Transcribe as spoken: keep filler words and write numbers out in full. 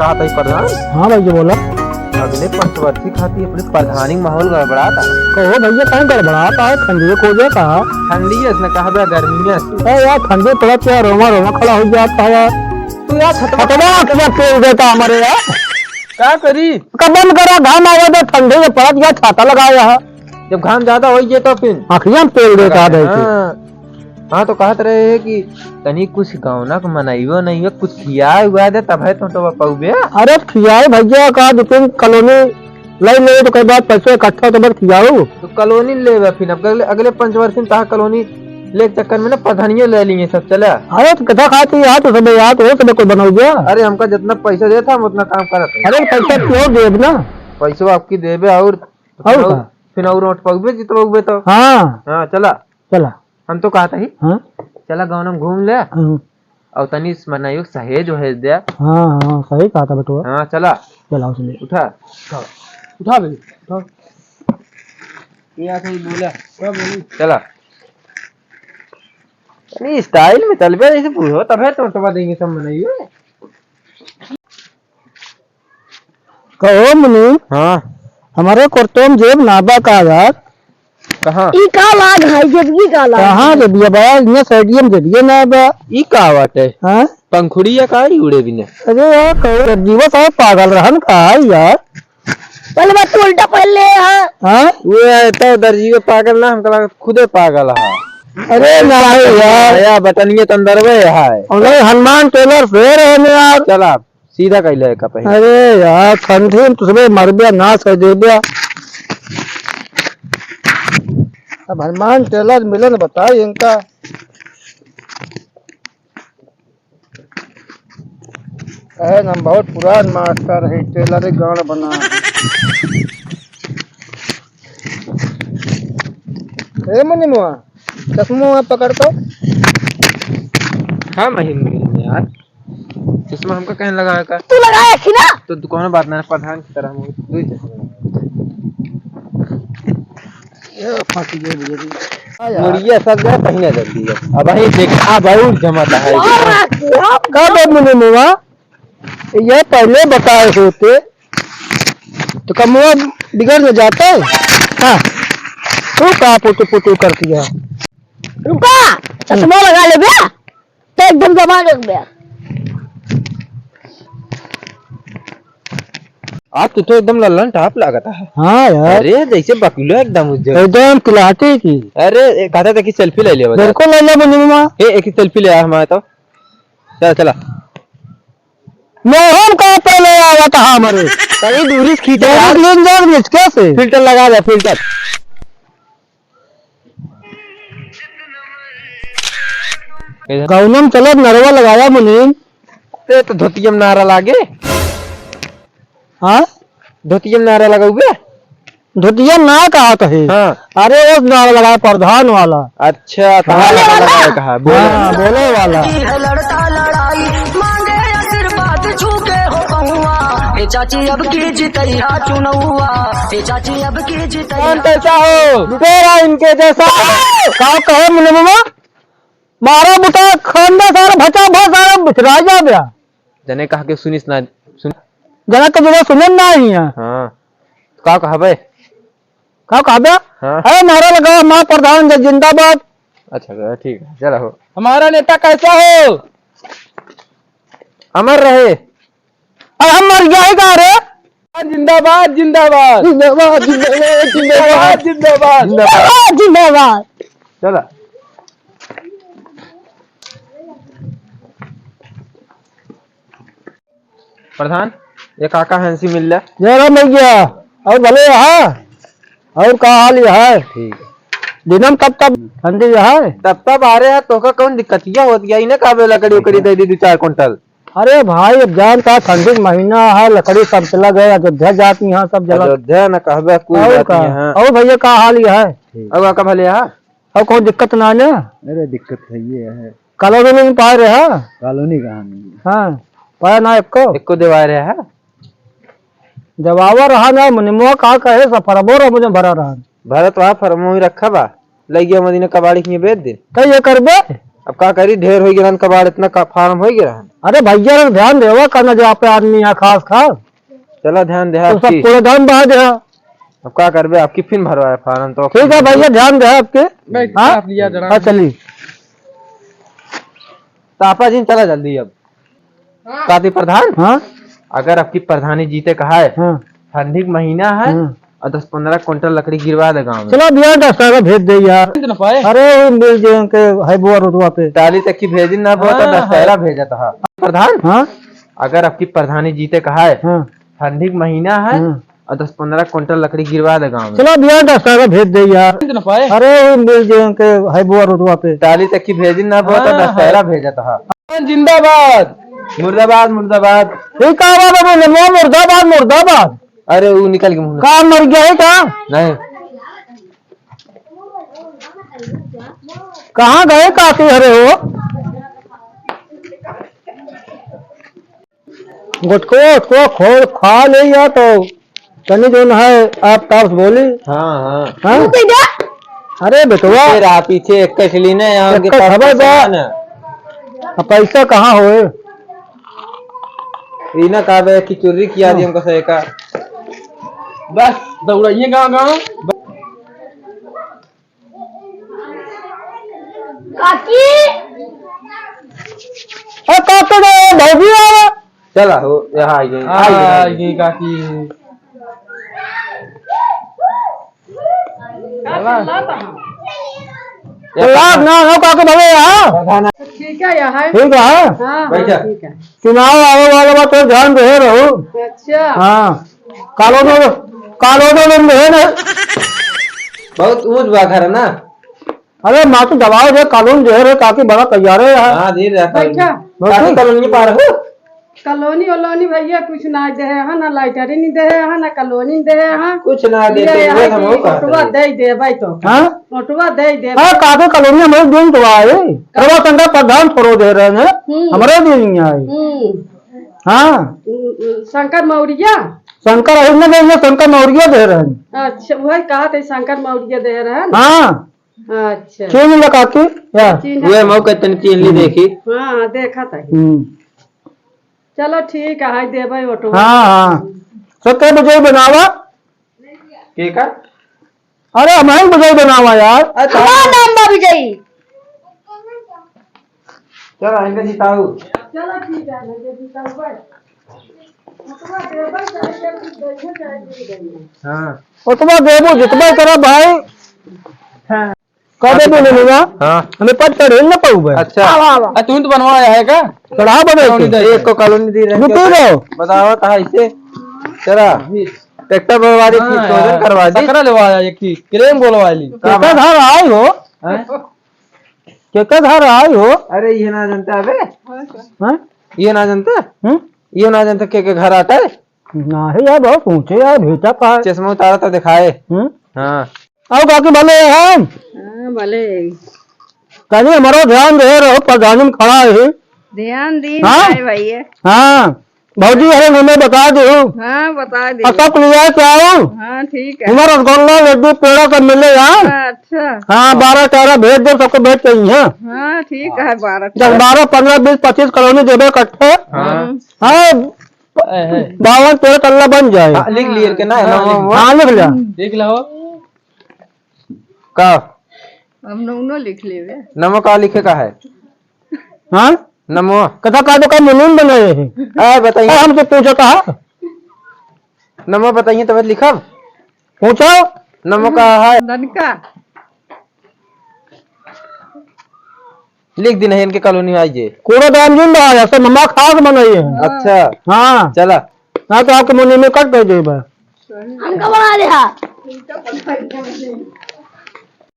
का भाई प्रधान? हाँ भैया, बोला। अगले पंचवर्षी खातिर अपने प्रधानी माहौल गड़बड़ाता है। कहो भैया, काहे गड़बड़ाता है? ठंडिये खोजे का? ठंडिये से न कहबे, गर्मिये से। ए यार, ठंडी पड़त यार, रोमा रोमा खड़ा हो जाता है यार। तू यार छतवा छतवा अखियाँ पेल देता हमारे यार। का करी? कदम करा, घाम आवे तो ठंडी में पड़त गया, छाता लगाया है। जब घाम ज्यादा होइ जाए तो फिर अखियाँ पेल देता है। हाँ। हाँ, तो कहत रहे हैं कि तनी कुछ गौना के मनइयो नहीं हो, कुछ खिया हुआ दे, तब है तो, तो पाउबे। अरे खियाए भैया, का दो तीन कॉलोनी ले ले, तो कई बात पैसे इकट्ठा तो बस खियाऊ। तो कॉलोनी लेबे फिर, अब अगले, अगले पंचवर्षी में तहा कॉलोनी ले के चक्कर में ना प्रधानिये ले लिए सब, चला। अरे तो कथा खाती यार, तो सब यार, तो सब कोई बनाओ गया। अरे हमका जितना पैसा देता, हम उतना काम करत है। अरे पैसा क्यों देब ना? पैसा आपकी देबे और और फिर का? फिर और वोट पाउबे, जितवाउबे तो। हाँ। हाँ, चला। चला। हम तो कहत ही। हाँ? चला गाँव में घूम ले। हाँ। और तनी इस मनइयो सहेज वहेज दे। हाँ, हाँ, सही कहत है बेटवा। हाँ, चला। चला, उसने। उठा। उठा। उठा बे, उठा। ये आके ही बोला। क्या बोली? चला। तनी style में चलबे, जैसे बूढ़ो, तबे तो उठवा देंगे सब मनइयो। कहो मुनीम, हाँ। हमरे कुर्तो में जेब ना बा का यार? कहाँ? ई का लाग है जेबिये का लाग? कहाँ जेबिये बा? इन्हें साइडिये में जेबिये ना बा। ई का बाटे? हाँ? पंखुड़िया का ही उड़े बिना? अरे यार, कहो दर्जीवा साहब पागल रहन का है यार? पहले बात तू उल्टा पहन ले है। हाँ? वो है तो दर्जीवा पागल ना, हमका लगा खुदे पागल है। अरे ना यार। या बटनिया तो अंदरवे है। अरे हनुमान टेलर फेर है ना यार। चल आप। सीधा कइले का पहिले। अरे यार, ठंडी में तुसबे मरबे, नाश कर देबे। अब हनुमान टेलर मिलन बताई इनका। अरे ना, बहुत पुरान मास्टर है, टेलर गाड़ बना। ए मुनिमुआ, चश्मो पकड़ तो। हाँ, महीन यार। चश्मा हमका कहने लगा है का? तू लगाया थी ना? तो तू कौनो बात ना, प्रधान की तरह हम दो ही चश्मा लगाए। ये फंस गए बुजुर्ग। मुड़िया सब जो है पहिने जल्दी है। अब वही देख, अब और जमाता है। और क्या? कब है मुनिमुआ? ये पहले बताए होते तो कमवा बिगड़ न जाता है। हाँ, तू का पुटू पुटू करती है? रुका, चश्मा लगा ले बे, तो एकदम जवान लग गया। आज तू तो एकदम लल्लन टाप लागत है। हाँ यार। अरे जैसे बकुला एकदम उज्जर। एकदम किलाटी की। अरे एक कहता था कि selfie ले ले बता। बिल्कुल ले ले मुनिमा। ए एक selfie ले आ हमारे तो। चला चला। मोहन का पहले आवत है हमरे। कहीं दूरी से खींचे यार। दूरी से खींचे। कैसे? Filter लगा दे, filter। गौनम चलत नरवा लगाया मुनीम। ते तो धोतियम नारा लागे। हाँ? धोतियम नारा लगाउबे? धोतिया ना कहा कहे। हाँ। अरे, वो नारा लगाए प्रधान वाला। अच्छा, तहार बोले वाला। लगाए कहा, बोले हाँ, वाला। बोले वाला। की है लड़ता लड़ाई, मांगे आशीर्वाद छू के हो पहुआ। ए चाची अब की जितैया चुनौआ, ए चाची अब की जितैया। कौन कैसा हो? तेरा इनके जैसा। का कहे मुन्ने मामा? मारा बुता खंडा सारा भचा भचा सारा बिखरा जा गया। जने कहा के सुनिस ना, सुन। जना के जने सुने ना ही है। हाँ। का कहबे? का कहबे? हाँ। अरे नारा लगावा, माँ प्रधान जी जिंदाबाद। अच्छा, ठीक है, चला हो। हमारा नेता कैसा हो? अमर रहे। अरे हम मर गया है का रे? जिंदाबाद, जिंदाबाद। जिंदाबाद, जिंदाबाद, जिंदाबाद। जिंदाबाद, जिंदाबाद। जिंदाबाद, जिंदाबाद। चला। प्रधान, ये काका हंसी मिल ले। जय राम भैया, और भले यहाँ? और का हाल यहाँ? ठीक है। दिनम तब तब ठंडी यहाँ? तब तब आ रहे हैं, तोका कौन दिक्कतिया होती है? इन्हें का बे लकड़ी उकड़ी दे दी दो चार कुंटल? अरे भाई, अब जान का ठंडी के महीना है, लकड़ी सब चला गया, अयोध्या जाती यहाँ सब जला। अयोध्या न कहबे कोई और जाती का? यहाँ। और भैया का हाल यहाँ? ठीक। और का भले यहाँ? और कौन दिक्कत ना है ना? अरे दिक्कत है ये है। कॉलोनी नहीं पाए रहे, हाँ? कॉलोनी कहाँ नहीं है? हाँ, पाया ना एको? एको देवाए रहे, हाँ? जब आवा रहा ना, मुनिमवा का कहे, सफरबो रहा मुझे भरा रहा। भरत वहाँ फरमो ही रखा बा, लइ गया मदीना कबाड़ी के बेच दे। तो ये करबे? अब का करी, ढेर होइ गिरन कबाड़, इतना का फार्म होइ गिरन। अरे भइया, ध्यान देवा करना जो आपके आदमी यहाँ खास खास। चला ध्यान दे तो सब आपकी। कूड़ेदान बहा दे। अब का करबे, आपकी फिर भरवाए फार्म तो। ठीक है भइया, ध्यान दे आपके। नहीं, हाँ? आप लिया जरा। हाँ, चली। तो आपा जी चला जल्दी अब। हाँ। काती प्रधान? हाँ? अगर आपकी प्रधानी जीते कहा है, हाँ। ठंडी का महीना है, हाँ। और दस पन्द्रह कुंटल लकड़ी गिरवा दे गाँव में। चला भइया, दस टका भेज दे यार। इतना पाए? अरे, वो मिल जाए उनके, है बुआ रोडवा पे। टाली तक की भेजी ना, बहुत हाँ, दस हाँ। टका भेजा था। प्रधान? हाँ? अगर आपकी प्रधानी जीते कहा है, हाँ। ठंडी का महीना है, हाँ। और दस पन्द्रह कुंटल लकड़ी गिरवा दे गाँव में। चला भइया, दस टका भेज दे यार। इतना पाए? अरे, वो मिल जाए उनके, है बुआ रोडवा पे। टाली तक की भेजी ना, बहुत हाँ, दस हाँ। टका भेजा था। जिंदाबाद। मुर्दाबाद, मुर्दाबाद। ये का बात है, बोले, "मो मुर्दाबाद, मुर्दाबाद"? अरे, वो निकल के मुंह में। का मर गया है का? नहीं। कहाँ गए काकी हरे हो? गुटको, गुटको खोल खा ले या तो तनी जोन है, आप ताप से बोली। हाँ, हाँ। हाँ? अरे बेटवा। पीछे रहा, पीछे एक कस लीने, यहाँ के एक कस पास हवा बा। पैसा ना। अब पैसा कहाँ होए? ई ना कहबे कि चोरी किया दी हमको से का। बस, दौड़ाइए गाँव, गाँव। काकी। ए, काकी रे, भौजी आ। चला हो, यहाँ आई गई, हाँ, आई गई, आई आई गई। गई काकी। चला। लाभ ना हो काकी भले यहाँ। ठीक है, यहाँ है। ठीक है। हाँ, हाँ, बैठा। ठीक है। चुनाव आवे वाला बा, तो ध्यान दे रहू। अच्छा। हाँ। कालोनी, कालोनी में है ना। बहुत ऊंच बा घर ना। अरे माँ, तू दबाव दे, कालोनी दे रहे, काकी बड़ा तैयार है यार। हाँ, धीरे रह, बैठा। बैठा। काकी कॉलोनी पार हो? कॉलोनी वॉलोनी भैया कुछ ना दे है, ना लाइटरी नहीं दे है, ना कॉलोनी दे है। कुछ ना दे, ये तो यहाँ हम की ओटवा दे दे भाई तो। हाँ? ओटवा दे दे। हाँ, काकी कॉलोनी हमारे दिन तो आए। रवा शंकर प्रधान थोड़ो दे रहे हैं, हम्म। हमारे दिन नहीं आए। हम्म। हाँ। उ, उ, शंकर मौर्या? शंकर अहिर न दे, शंकर मौर्या दे रहन। अच्छा, वही कहा थे शंकर मौर्या दे रहन। हाँ। अच्छा। चीन लगा के, या? चीन वह मौका तनी चीन ली हम्म। देखी। हाँ, देखा था। हम्म। चलो ठीक है, हाय देबे ओटो। हाँ, हाँ। सत्य विजय बनावा। के का? अरे, हमहीं विजयी बनावा यार। अच्छा। हमार नाम बा विजयी। चलो, इनके जिताऊ। चलो, ठीक है, इनके जिताऊ भाई। ओतवा देबो, चाहे के कुछ देबो, चाहे कुछ देबो। हाँ। ओतवा देबो, जितबे करा भाई। हाँ। कबे बोले लेगा? हाँ। हमें पद चढ़े न पाऊबे। अच्छा। आवा, आवा। आ, तू तो बनवाया है का? चढ़ाव बने कॉलोनी के। दे। एक को कॉलोनी दी रहे। रुको रहो। बताओ कहाँ इसे? चला। ट्रैक्टर बनवा दी, हाँ फिर सोजन यार। करवा दी। सकरा लेवा आया एक ठी, क्रेन बोलवा ली। केकर घर आई हो? हैं? केकर घर आई हो? अरे ये ना जनता अबे। हैं? ये ना जनता? हम्म? ये ना जनता के, के घर आता है? नाही यार, बहुत ऊंचे यार, भेटा पहाड़। चश्मा उतारा तो दिखाए। हम्म? हाँ। आओ काकी भले हैं? हाँ, भले। कहीं हमारो ध्यान दे रहो, प्रधानी में खड़ा है। ध्यान दी हाँ? है भैया। हाँ, भौजी हरे हमें बता दो। हाँ, बता दो। और सब लिया के आओ। हाँ, ठीक है। हमारा रसगुल्ला, लड्डू, पेड़ा सब मिले यहाँ। हाँ, अच्छा। हाँ, बारह तेरह भेज दो, सबको भेज के ही है। हाँ, ठीक है, बारह दस, बारह, पन्द्रह, बीस, पच्चीस कॉलोनी देबे इकट्ठे। हाँ। हाँ, ए, ए। बावन तेरह तल्ला बन जाए। हाँ, लिख लिए के ना, हाँ, नमो लिख। वो। हाँ, लिख लिया। लिख लो। का? हम नमो लिख लेवे। नमो का लिखे का है? हाँ? नमो। कथा का तो का मुनीम बनाए हैं। ए, बताइए। ए, हमसे पूछो कहा? नमो बताइए तब लिखब। पूछो। नमो का है? ननका। लिख दिन है इनके कॉलोनी में आइए। कूड़ादान जिंदा है, ऐसे ममा खास बनाइए हैं। अच्छा। हाँ। चला। ना तो आपके मुनीम में कट कर देबा। हमका बना दे हा।